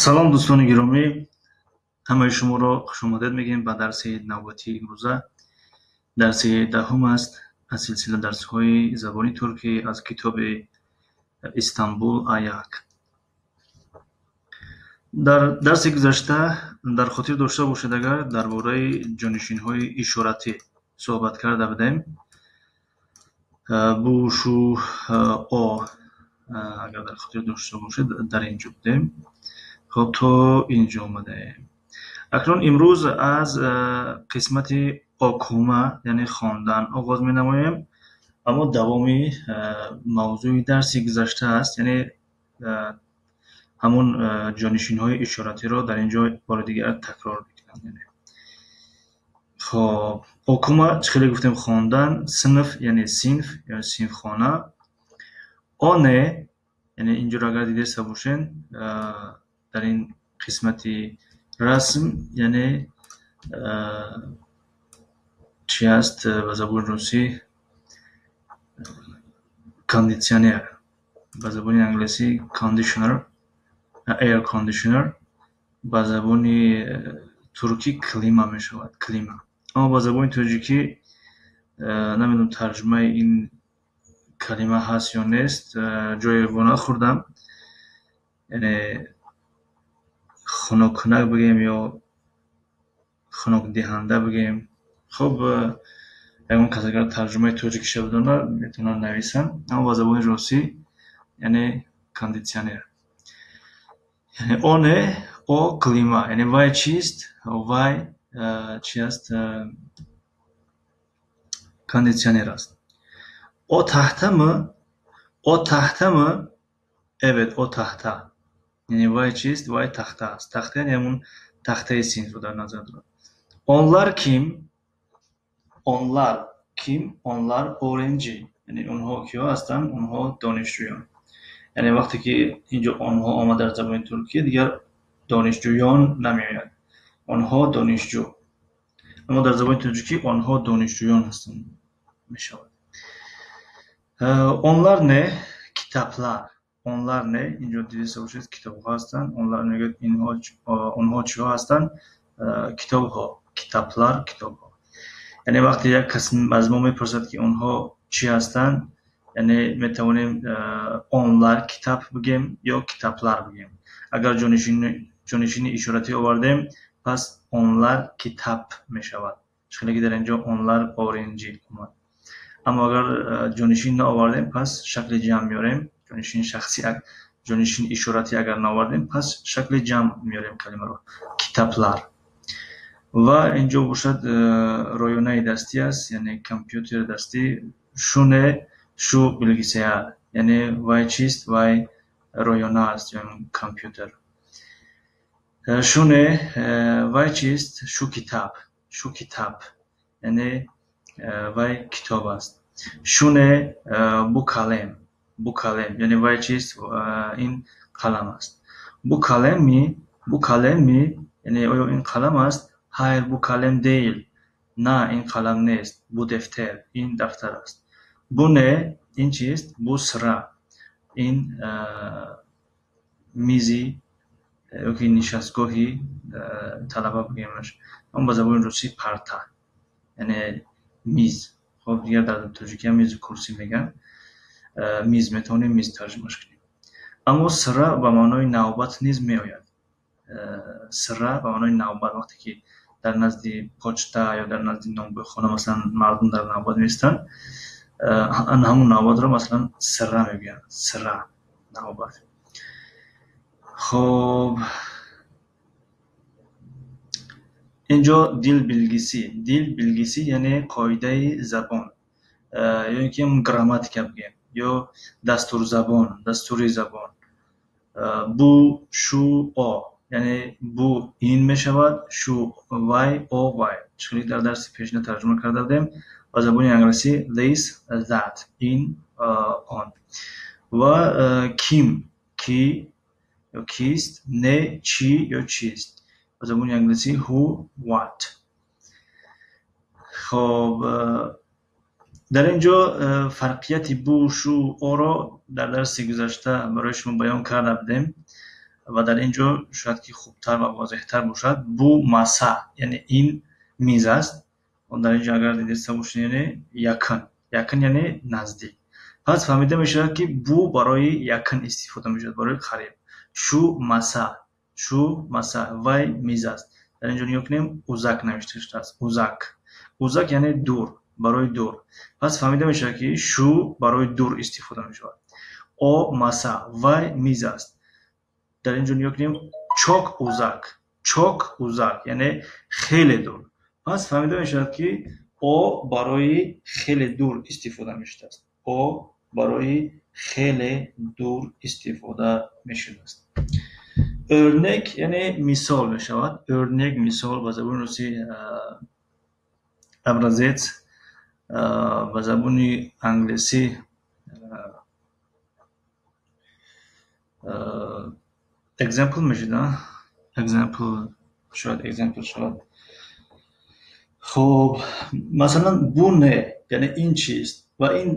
Салом, дӯстони гиромӣ, ҳамаи шуморо хушомадед мегӯем ба дарси навбатии имрӯза. Дарси 10 аст аз силсила дарсҳои забони туркӣ аз китоби Истанбул А1. Дар дарси гузашта дар хотир дошта бошед, агар дар бораи ҷонишинҳои ишоратӣ суҳбат карда будем. Бу, шу, о, агар дар хотир дошта бошед, дар ин ҷо будем. Хоб, то ин ҷо омадаем. Акнун имрӯз аз қисмати okuma, яъне хондан оғоз менамоем, аммо давоми мавзӯи дарси гузашта аст, яъне ҳамон ҷонишинҳои ишоратиро дар ин ҷо бори дигар такрор мекунам. Хоб, okuma чӣ хеле гуфтем, хондан, синф яъне синф ё синфхона, o ne, яъне инҷоро агар дидаста бошед, дар ин қисмати расм, яъне чи аст ба забони русӣ кондитсионер, ба забони англисӣ conditioner, air conditioner, ба забони туркӣ klima мешавад, klima. Аммо ба забони тоҷикӣ намедонам тарҷумаи ин калима ҳаст ё нест, ҷое во нахӯрдам, яъне хунуккунак бигӯем ё хунукдиҳанда бигӯем. Хоб, ягон кас агар тарҷумаи тоҷикиша бидонад, метавонад нависанд, аммо ба забони русӣ яъне кондитсионер. Яъне o ne, o klima, яъне вай чист? Вай чи аст? Кондитсионер аст. O tahta mı? O tahta mı? Evet, o tahta. Яъне вай чист? Вай тахта аст. Тахта яъне ҳамон тахтаи синфро дар назар дорад. Onlar kim? Onlar kim? Onlar öğrenci. Яъне онҳо киҳо ҳастанд? Онҳо донишҷӯён. Яъне вақте ки инҷо онҳо омад дар забони туркӣ, дигар донишҷӯён намеояд. Онҳо донишҷӯ. Аммо дар забони тоҷикӣ онҳо донишҷӯён ҳастанд мешавад. Onlar ne? Kitaplar. Onlar ne? Инҷо дидаста бошед, китобҳо ҳастанд. Onlar мегӯяд инҳо, онҳо чиҳо ҳастанд? Китобҳо, kitaplar, китобҳо. Яъне вақте як кас аз мо мепурсад, ки онҳо чӣ ҳастанд, яъне метавонем onlar kitap бигем ё kitaplar бигем. Агар ҷонишини ишоратӣ овардем, пас onlar kitap мешавад. Чӣ хеле ки дар инҷо onlar öğrenci омад. Аммо агар ҷонишин наовардем, пас шакли ҷамъ меорем. Ҷонишини шахсӣ, ҷонишини ишоратӣ агар наовардем, пас шакли ҷамъ меорем калимаро. Kitaplar. Ва инҷо бошад рӯёнаи дастӣ аст, яъне компютери дастӣ. Şu ne? Şu bilgisayar. Яъне вай чист? Вай рӯёна аст ё компютер. Şu ne? Вай чист? Şu kitap. Şu kitap. Яъне вай китоб аст. Şu ne? Bu kalem. Bu kalem. Яъне вай чист? Ин қалам аст. Bu kalem mi? Bu kalem mi? Яъне оё ин қалам аст? Hayır, bu kalem değil. На, ин қалам нест. Bu defter. Ин дафтар аст. Bu ne? Ин чист? Bu sıra. Ин мизи ёки нишастгоҳи талаба бигӯемаш. Он ба забони русӣ парта, яъне миз. Хоб, дигар дар тоҷикиам мизу курсӣ мегӯянд. Миз метавонем миз тарҷумаш кунем. Аммо sıra ба маънои навбат низ меояд. Sıra ба маънои навбат, вақте ки дар назди почта ё дар назди нонбойхона, масалан, мардум дар навбат меистанд, ҳамон навбатро, масалан, sıra мегӯянд. Sıra, навбат. Хоб, инҷо dil bilgisi. Dil bilgisi яъне қоидаи забон, ё ин ки грамматика бигӯем, ё дастурзабон, дастури забон. Bu, şu, o, яъне bu ин мешавад, şu вай, o вай. Чӣ хеле дар дарси пешина тарҷума карда будем ба забони англисӣ this, that, ин, он. Ва kim, ки ё кист, ne, чӣ ё чист. Ба забони англисӣ who, what. Хоб, дар ин ҷо фарқияти bu, şu, o-ро дар дарси гузашта барои шумо баён карда будем. Ва дар ин ҷо шояд ки хубтар ва возеҳтар бошад. Bu masa, яъне ин миз аст. Дар ин ҷо агар дидаста бошед, яъне yakın, yakın яъне наздик. Пас фаҳмида мешавад, ки bu барои yakın истифода мешавад, барои қариб. Şu masa, şu masa, вай миз аст. Дар ин ҷо нигоҳ кунем, uzak навишта шудааст. Uzak, uzak яъне дур, барои дур. Пас фаҳмида мешавад, ки şu барои дур истифода мешавад. O masa, вай миз аст. Дар ин ҷо нигоҳ кунем, çok uzak, çok uzak яъне хеле дур. Пас фаҳмида мешавад, ки о барои хеле дур истифода мешудааст. О барои хеле дур истифода мешудааст. Örnek яъне мисол мешавад. Örnek мисол, ба забони русӣ образец, ба забони англисӣ example мешуда. Example шояд, example шавад. Хоб, масалан, bu ne, яъне ин чист? Ва ин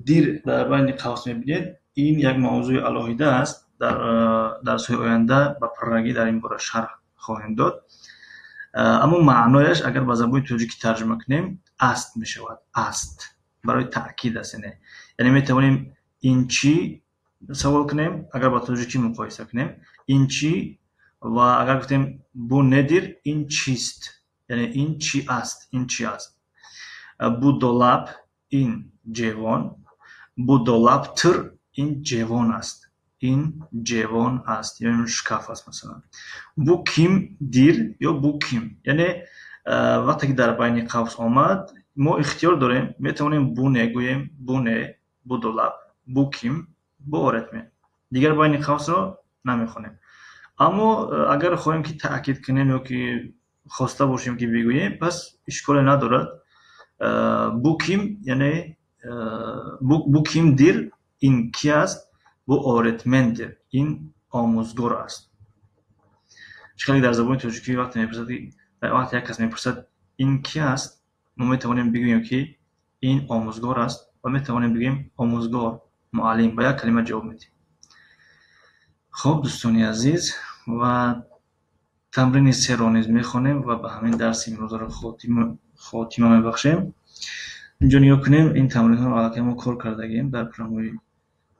dir дар байни қавс мебинед, ин як мавзӯи алоҳида аст. Дар дарсҳои оянда ба пуррагӣ дар ин бора шарҳ хоҳем дод. Аммо маънояш агар ба забони тоҷикӣ тарҷума кунем, аст мешавад. Аст барои таъкид аст, яъне метавонем ин чӣ савол кунем, агар ба тоҷикӣ муқоиса кунем, ин чӣ, ва агар гуфтем bu nedir, ин чист, яъне ин чӣ аст, ин чӣ аст. Bu dolap, ин ҷевон, bu dolaptir, ин ҷевон аст, ин ҷевон аст, ё ин шкаф аст масалан. Bu kimdir ё bu kim, яъне вақте ки дар байни қавс омад, мо ихтиёр дорем, метавонем bu ne гӯем, bu ne, bu dolap, bu kim, bu öğretmen. Дигар байни қавсро намехонем. Аммо агар хоҳем ки таъкид кунем ё ки хоста бошем ки бигӯем, пас ишколе надорад. Bu kim, яъне bu kimdir, ин ки аст? Bu öğretmendir, ин омӯзгор аст. Чӣ хеле дар забони тоҷикӣ вақте мепурсад, вақте як кас мепурсад ин ки аст, мо метавонем бигӯем ки ин омӯзгор аст ва метавонем бигӯем омӯзгор, муаллим, ба як калима ҷавоб медиҳем. Хоб, дӯстони азиз, ва тамрини серо низ мехонем ва ба ҳамин дарси имрӯзаро хотима мебахшем. Инҷо нигоҳ кунем, ин тамринҳоро аллакай мо кор кардагем дар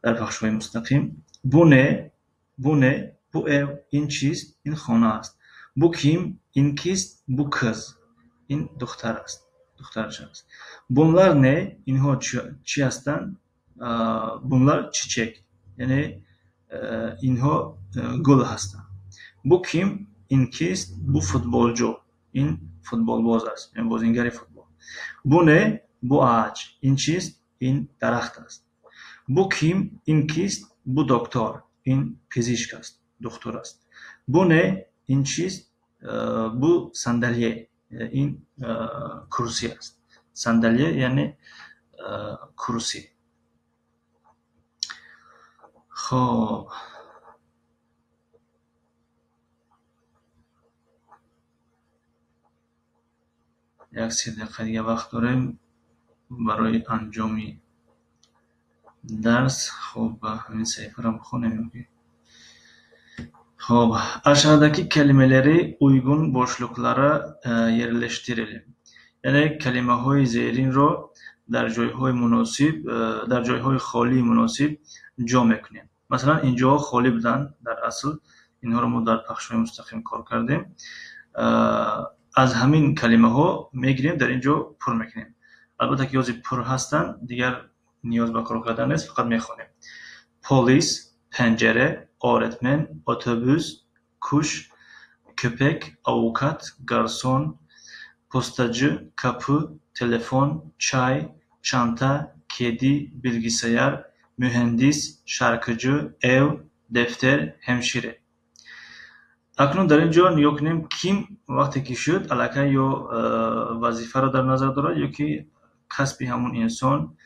дар пахшҳои мустақим. Bu ne, bu ne, bu ev, ин чист, ин хона аст. Bu kim, ин кист, bu kız, ин духтар аст, духтарча аст. Bunlar ne, инҳо чӣ ҳастанд? Bunlar çiçek, яъне инҳо гул ҳастанд. Bu kim, ин кист, bu futbolcu, ин футболбоз аст, яъне бозингари футбол. Bu ne, bu ağaç, ин чист, ин дарахт аст. Bu kim, ин кист, bu doktor, ин пизишк аст, духтур аст. Bu ne, ин чист, bu sandalye, ин курсӣ аст. Sandalye яъне курсӣ. Хоб, як се дақиқа дига вақт дорем барои анҷоми дарс. Хоб, ҳамин саҳифаро бихонем. Хоб, aşağıdaki kelimeleri uygun boşluklara yerleştirelim. Яъне калимаҳои зеринро дар ҷойҳои муносиб, дар ҷойҳои холии муносиб ҷо мекунем. Масалан, ин ҷоҳо холӣ буданд дар асл, инҳоро мо дар пахшҳои мустақим кор кардем. Аз ҳамин калимаҳо мегирем, дар ин ҷо пур мекунем. Албатта ки ёзи пур ҳастанд, дигар ниёз ба кор кардан нест, фақат мехонем. Polis, pencere, öğretmen, otobüs, kuş, köpek, avukat, garson, postacı, kapı, telefon, çay, çanta, kedi, bilgisayar, mühendis, şarkıcı, ev, defter, hemşire. Акнун дар ин ҷо нигоҳ кунем, ким вақте ки шуд, аллакай ё вазифаро дар назар дорад, ё ки касби ҳамун инсон,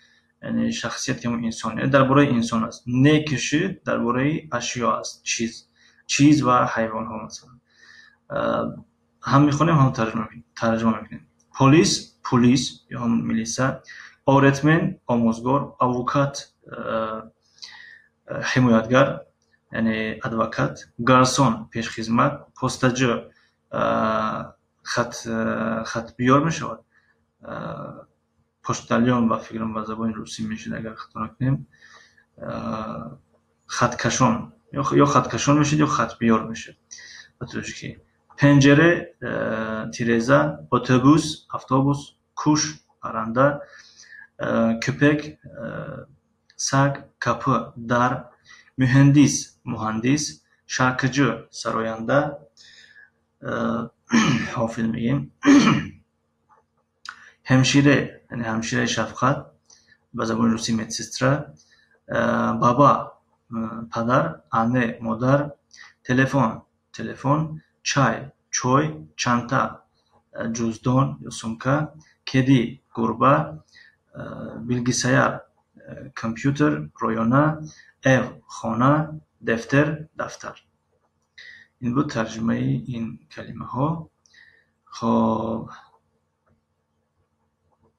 яъне шахсияти ҳамун инсон, яъне дар бораи инсон аст. Не ки шуд, дар бораи ашё аст, чиз, чиз ва ҳайвонҳо масалан. Ҳам мехонем, ҳам тарҷума мекунем. Polis, пулис ё ҳамун милиса, öğretmen, омӯзгор, avukat, ҳимоятгар, Яъне адвокат, гарсон пешхизмат, постачы хатбиёр мешавад. Почтальон ба фикрам ба забони русӣ мешуд, агар хато накунем. Хаткашон ё хаткашон мешуд, ё хатбиёр мешуд ба тоҷикӣ. Pencere, тиреза, otobüs, автобус, kuş, парранда, köpek, саг, kapı, дар, mühendis, муҳандис, şarkıcı, сароянда, ҳофиз мегӯем, hemşire, яъне ҳамшираи шафқат, ба забони русӣ медсестра, baba, падар, anne, модар, telefon, телефон, çay, чой, çanta, ҷуздон ё сумка, kedi, гурба, bilgisayar, компютер, роёна, ev, хона, defter, дафтар. Ин буд тарҷумаи ин калимаҳо. Хоб,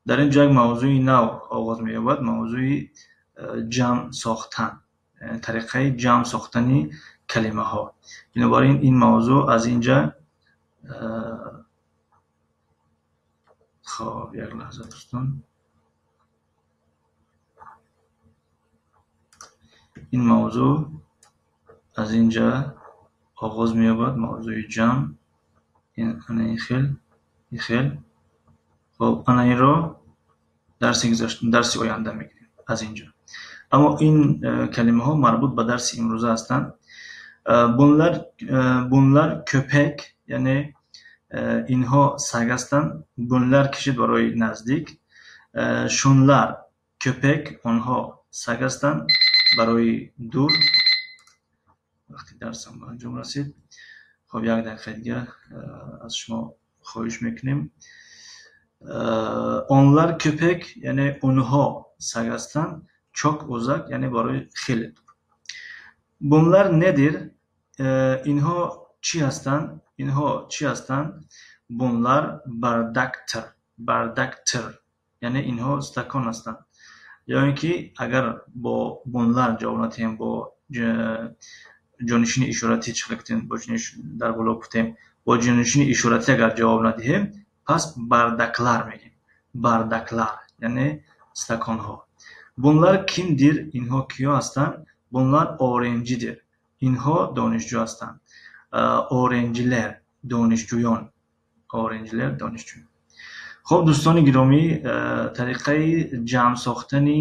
дар ин ҷо як мавзӯи нав оғоз меёбад, мавзӯи ҷамъ сохтан, тариқаи ҷамъ сохтани калимаҳо. Бинобар ин ин мавзӯъ аз инҷа. Хоб, як лаҳза, дӯстон. Ин мавзӯъ аз инҷа оғоз меёбад, мавзӯи ҷамъ. Ана ин хел, ин хел. Хоб, ана инро дарси гузашта, дарси оянда мегирем аз инҷо. Аммо ин калимаҳо марбут ба дарси имрӯза ҳастанд. Bunlar köpek, яъне инҳо саг ҳастанд. Bunlar кишид барои наздик. Şunlar köpek, онҳо саг ҳастанд барои дур. Вақти дарсам ба анҷом расид. Хоб, як дақиқа дига аз шумо хоҳиш мекунем. Onlar köpek, яъне онҳо саг ҳастанд. Çok uzak, яъне барои хеле дур. Bunlar nedir? Инҳо чӣ ҳастанд? Инҳо чӣ ҳастанд? Bunlar bardaktir. Bardaktir, яъне инҳо стакон ҳастанд. Ё ин ки агар бо bunlar ҷавоб надиҳем, бо ҷонишини ишоратӣ чӣ гуфтем, бо дар боло гуфтем, бо ҷонишини ишоратӣ агар ҷавоб надиҳем, пас bardaklar мегӯем. Bardaklar, яъне стаконҳо. Bunlar kimdir? Инҳо киё ҳастанд? Bunlar öğrencidir. Инҳо донишҷӯ ҳастанд. Öğrenciler, донишҷӯён. Öğrenciler, донишҷӯён. Хоб, дӯстони гиромӣ, тариқаи ҷамъ сохтани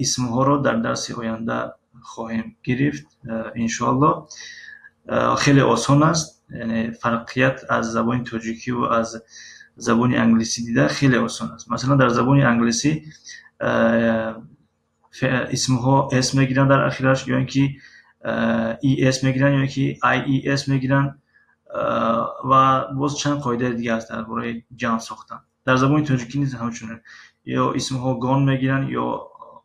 исмҳоро дар дарси оянда хоҳем гирифт, иншоаллоҳ. Хеле осон аст, яъне фарқият аз забони тоҷикиву аз забони англисӣ дида хеле осон аст. Масалан, дар забони англисӣ исмҳо s мегиранд дар ахираш, ё ин ки es мегиранд, ё ин ки ies мегиранд ва боз чанд қоидаи дига аст дар бораи ҷамъ сохтан. Дар забони тоҷикӣ низ ҳамчунин ё исмҳо гон мегиранд, ё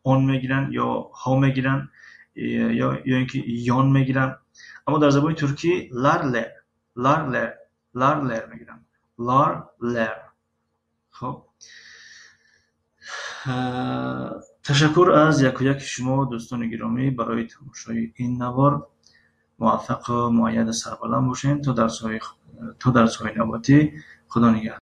он мегиранд, ё ҳо мегиранд, ё ин ки ён мегиранд. Аммо дар забони туркӣ lar ler, lar ler, lar ler мегиранд. Lar ler. Хоб, ташаккур аз яку яки шумо, дӯстони гиромӣ, барои тамошои ин навор. Муваффақу муайяду сарбаланд бошед то дарсҳои навбатӣ. Худо нигаҳдор.